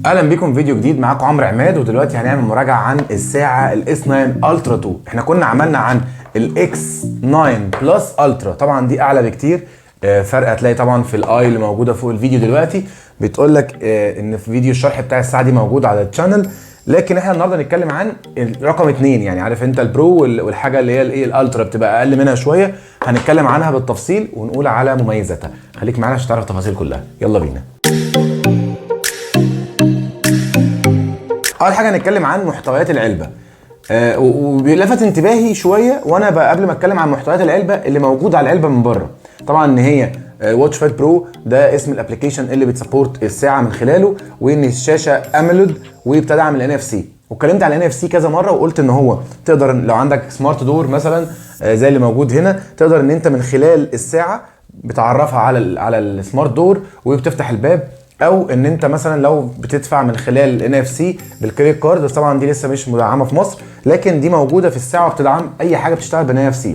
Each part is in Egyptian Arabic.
اهلا بيكم في فيديو جديد، معاكم عمرو عماد. ودلوقتي هنعمل مراجعه عن الساعة ال S 9 Ultra 2. احنا كنا عملنا عن ال X 9 Plus Ultra، طبعا دي اعلى بكتير. فرق هتلاقي طبعا في ال i اللي موجودة فوق الفيديو دلوقتي بتقول لك ان في فيديو الشرح بتاع الساعة دي موجود على ال channel. لكن احنا النهارده نتكلم عن الرقم 2، يعني عارف انت ال Pro والحاجة اللي هي الايه ال Ultra بتبقى اقل منها شويه، هنتكلم عنها بالتفصيل ونقول على مميزاتها. خليك معانا عشان تعرف التفاصيل كلها. يلا بينا. اول حاجة هنتكلم عن محتويات العلبة. ولفت انتباهي شوية وانا بقى قبل ما اتكلم عن محتويات العلبة اللي موجودة على العلبة من بره، طبعا ان هي Watch Fit Pro ده اسم ال application اللي بت support الساعة من خلاله، وان الشاشة AMOLED وبتدعم ال NFC. واتكلمت على ال NFC كذا مرة وقلت ان هو تقدر لو عندك smart door مثلا، زي اللي موجود هنا، تقدر ان انت من خلال الساعة بتعرفها على ال smart door وبتفتح الباب، او ان انت مثلا لو بتدفع من خلال ال NFC بال credit card، بس طبعا دي لسه مش مدعمه في مصر، لكن دي موجودة في الساعة وبتدعم اي حاجة بتشتغل بال NFC،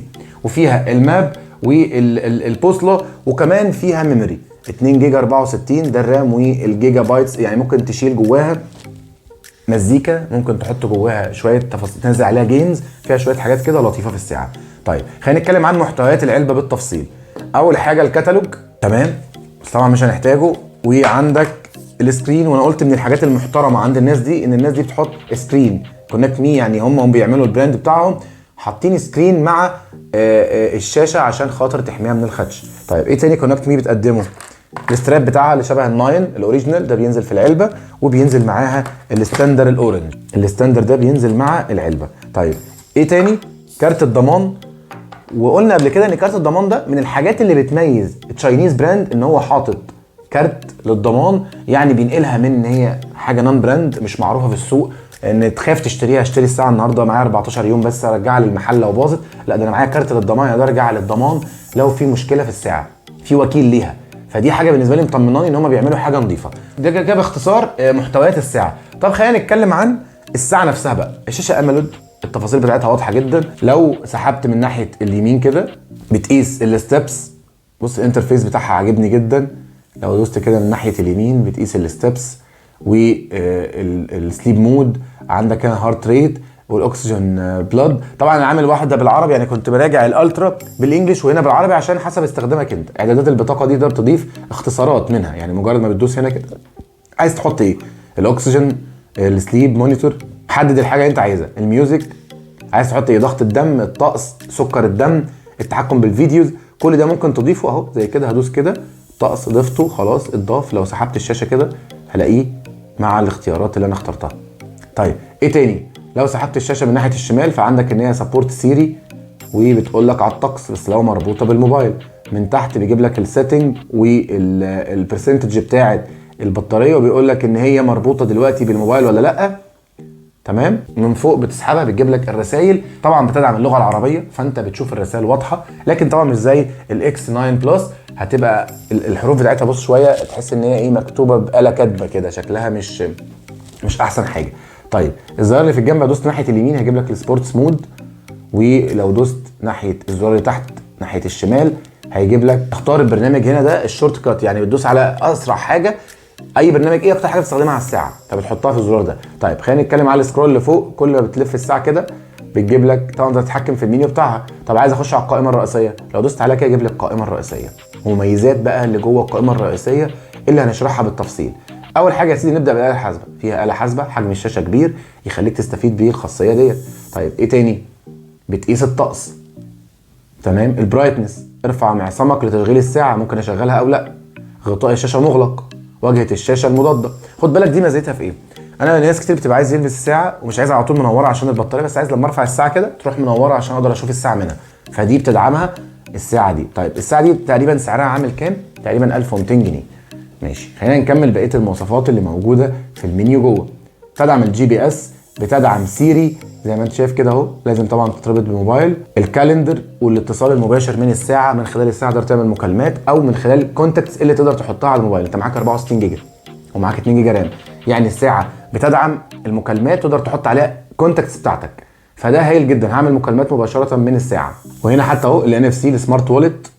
وفيها ال map والبوصله، وكمان فيها memory 2 جيجا 64 ده ال RAM وال gigabytes، يعني ممكن تشيل جواها مزيكا، ممكن تحط جواها شوية تفاصيل، تنزل عليها games، فيها شوية حاجات كده لطيفة في الساعة. طيب خلينا نتكلم عن محتويات العلبة بالتفصيل. اول حاجة الكتالوج، تمام، بس طبعا مش هنحتاجه. وعندك ال screen، وانا قلت من الحاجات المحترمة عند الناس دي ان الناس دي بتحط screen Connect Me، يعني هم بيعملوا ال brand بتاعهم حاطين screen مع الشاشة عشان خاطر تحميها من الخدش. طيب ايه تاني Connect Me بتقدمه؟ ال strap بتاعها اللي شبه ال nine ال original ده بينزل في العلبة، وبينزل معاها ال stander ال orange، ال stander ده بينزل مع العلبة. طيب ايه تاني؟ كارت الضمان. وقلنا قبل كده ان كارت الضمان ده من الحاجات اللي بتميز ال Chinese brand، ان هو حاطط كارت للضمان، يعني بينقلها من ان هي حاجة non brand مش معروفة في السوق، ان تخاف تشتريها، اشتري الساعة النهارده معايا 14 يوم بس ارجعها للمحل لو باظت، لا ده انا معايا كارت للضمان اقدر ارجع للضمان لو في مشكلة في الساعة، في وكيل ليها. فدي حاجة بالنسبة لي مطمناني ان هم بيعملوا حاجة نظيفة. ده كده باختصار محتويات الساعة. طب خلينا نتكلم عن الساعة نفسها بقى. الشاشة AMOLED، التفاصيل بتاعتها واضحة جدا. لو سحبت من ناحية اليمين كده بتقيس ال steps، بص ال interface بتاعها عاجبني جدا. لو دوست كده من ناحية اليمين بتقيس ال steps وال sleep mode، عندك هنا heart rate وال oxygen blood. طبعا انا عامل واحدة بالعربي، يعني كنت براجع ال Ultra بال English وهنا بالعربي عشان حسب استخدامك انت. اعدادات البطاقة دي تقدر تضيف اختصارات منها، يعني مجرد ما بتدوس هنا كده عايز تحط ايه، الاكسجين، ال sleep monitor، حدد الحاجة اللي انت عايزها، ال music عايز تحط ايه، ضغط الدم، الطقس، سكر الدم، التحكم بال videos، كل ده ممكن تضيفه اهو زي كده. هدوس كده طقس ضفته، خلاص اتضاف. لو سحبت الشاشة كده هلاقيه مع الاختيارات اللي انا اخترتها. طيب ايه تاني؟ لو سحبت الشاشة من ناحية الشمال فعندك ان هي support Siri وبتقول لك على الطقس بس لو مربوطة بالموبايل. من تحت بيجيب لك ال setting وال percentage بتاعه البطارية، وبيقول لك ان هي مربوطة دلوقتي بالموبايل ولا لا. تمام. من فوق بتسحبها بتجيب لك الرسائل، طبعا بتدعم اللغة العربية فانت بتشوف الرسائل واضحة، لكن طبعا مش زي ال X 9 Plus هتبقى الحروف بتاعتها بص شوية تحس ان هي ايه، مكتوبة بآلة كاتبه كده، شكلها مش احسن حاجة. طيب الزرار اللي في الجنب لو دوست ناحية اليمين هيجيب لك ال sports mode، ولو دوست ناحية الزرار اللي تحت ناحية الشمال هيجيب لك اختار البرنامج. هنا ده ال shortcut، يعني بتدوس على اسرع حاجة، اي برنامج ايه اكتر حاجة بتستخدمها على الساعة فبتحطها في الزرار ده. طيب خلينا نتكلم على ال scroll اللي فوق، كل ما بتلف الساعة كده بتجيب لك، طبعا انت تتحكم في المنيو بتاعها. طب عايز اخش على القائمة الرئيسية، لو دوست عليها كده يجيب لك القائمة الرئيسية، ومميزات بقى اللي جوه القائمة الرئيسية اللي هنشرحها بالتفصيل. اول حاجة يا سيدي نبدا بالاله الحاسبة، فيها اله حاسبه، حجم الشاشة كبير يخليك تستفيد بيه الخاصية ديت. طيب ايه تاني؟ بتقيس الطقس، تمام. ال brightness، ارفع معصمك لتشغيل الساعة، ممكن اشغلها او لا. غطاء الشاشة مغلق، واجهه الشاشة المضادة. خد بالك دي ميزتها في ايه؟ انا ناس كتير بتبقى عايز يلبس الساعة ومش عايز على طول منورة عشان البطارية، بس عايز لما ارفع الساعة كده تروح منورة عشان اقدر اشوف الساعة منها، فدي بتدعمها الساعة دي. طيب الساعة دي تقريبا سعرها عامل كام؟ تقريبا 1200 جنيه. ماشي، خلينا نكمل بقية المواصفات اللي موجودة في المنيو جوه. بتدعم ال GPS، بتدعم Siri زي ما انت شايف كده اهو، لازم طبعا تتربط بالموبايل، ال calendar والاتصال المباشر من الساعة، من خلال الساعة تقدر تعمل مكالمات او من خلال ال contacts اللي تقدر تحطها على الموبايل. انت معاك 64 جيجا ومعاك 2 جيجا RAM، يعني الساعة بتدعم المكالمات تقدر تحط عليها contacts بتاعتك، فده هايل جدا. هعمل مكالمات مباشرة من الساعة. وهنا حتى اهو ال NFC، ال smart wallet،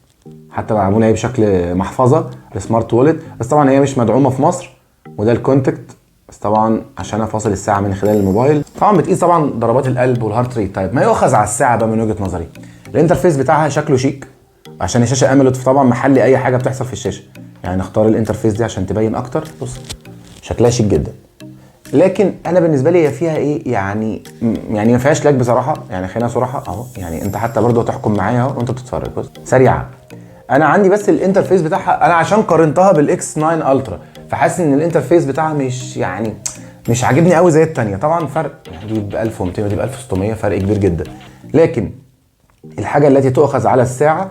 حتى معمولة هي بشكل محفظة ال smart wallet، بس طبعا هي مش مدعومة في مصر. وده ال contact. بس طبعا عشان انا فاصل الساعة من خلال الموبايل. طبعا بتقيس طبعا ضربات القلب وال heart rate. طيب ما يؤخذ على الساعة بقى من وجهه نظري، ال interface بتاعها شكله شيك عشان الشاشة AMOLED، فطبعا محلي اي حاجة بتحصل في الشاشة. يعني نختار ال interface دي عشان تبين اكتر. بص شكلها شيك جدا، لكن انا بالنسبة لي هي فيها ايه يعني، يعني ما فيهاش lag بصراحة، يعني خلينا صراحة اهو، يعني انت حتى برضو هتحكم معايا اهو وانت بتتفرج. بص سريعة، انا عندي بس ال interface بتاعها انا عشان قارنتها بال X 9 Ultra فحاسس ان ال interface بتاعها مش يعني مش عاجبني قوي زي الثانية. طبعا فرق يعني دي ب 1200 ودي ب 1600، فرق كبير جدا. لكن الحاجة التي تؤخذ على الساعة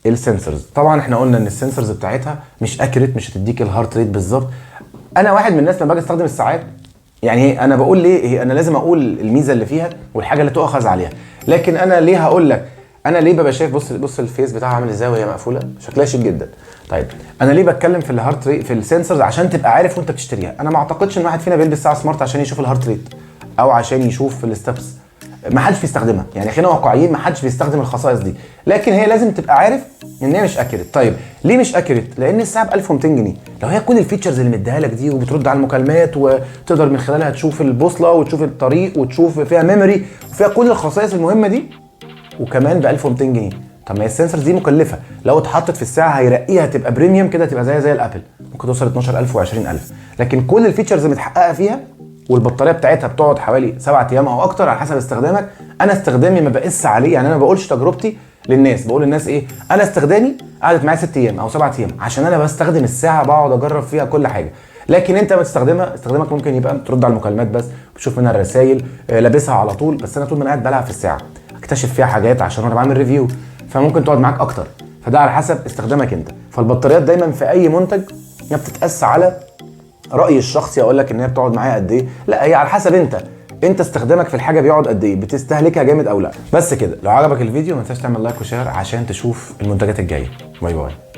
ال sensors. طبعا احنا قلنا ان ال sensors بتاعتها مش accurate، مش هتديك ال heart rate بالظبط. انا واحد من الناس لما باجي استخدم الساعات، يعني انا بقول ليه هي انا لازم اقول الميزة اللي فيها والحاجة اللي تؤخذ عليها، لكن انا ليه هقول لك انا ليه ببقى شايف؟ بص بص ال face بتاعها عامل ازاي وهي مقفولة، شكلها شيك جدا. طيب انا ليه بتكلم في ال heart rate في ال sensors؟ عشان تبقى عارف وانت بتشتريها. انا ما اعتقدش ان واحد فينا بيلبس ساعة smart عشان يشوف ال heart rate او عشان يشوف ال steps، ما حدش بيستخدمها، يعني خلينا واقعيين ما حدش بيستخدم الخصائص دي، لكن هي لازم تبقى عارف ان هي مش accurate. طيب ليه مش accurate؟ لان الساعة ب 1200 جنيه، لو هي كل ال features اللي مديها لك دي وبترد على المكالمات وتقدر من خلالها تشوف البوصلة وتشوف الطريق وتشوف فيها memory وفيها كل الخصائص المهمة دي، وكمان ب 1200 جنيه، طب ما هي ال sensors دي مكلفة، لو اتحطت في الساعة هيرقيها تبقى premium كده، تبقى زي ال Apple، ممكن توصل 12000 و20000، لكن كل ال features متحققه فيها، والبطاريه بتاعتها بتقعد حوالي 7 ايام او اكتر على حسب استخدامك. انا استخدامي ما بقيس عليه، يعني انا ما بقولش تجربتي للناس، بقول للناس ايه؟ انا استخدامي قعدت معايا 6 ايام او 7 ايام عشان انا بستخدم الساعة بقعد اجرب فيها كل حاجه. لكن انت بتستخدمها استخدامك ممكن يبقى ترد على المكالمات بس، بتشوف منها الرسائل، لابسها على طول. بس انا طول ما انا قاعد بلعب في الساعة اكتشف فيها حاجات عشان انا بعمل review، فممكن تقعد معاك اكتر، فده على حسب استخدامك انت. فالبطاريات دايما في اي منتج ما بتتقاس على رايي الشخصي اقول لك ان هي بتقعد معايا قد ايه، لا هي على حسب انت استخدامك في الحاجة بيقعد قد ايه، بتستهلكها جامد او لا. بس كده، لو عجبك الفيديو ما تنساش تعمل like و share عشان تشوف المنتجات الجاية. bye bye.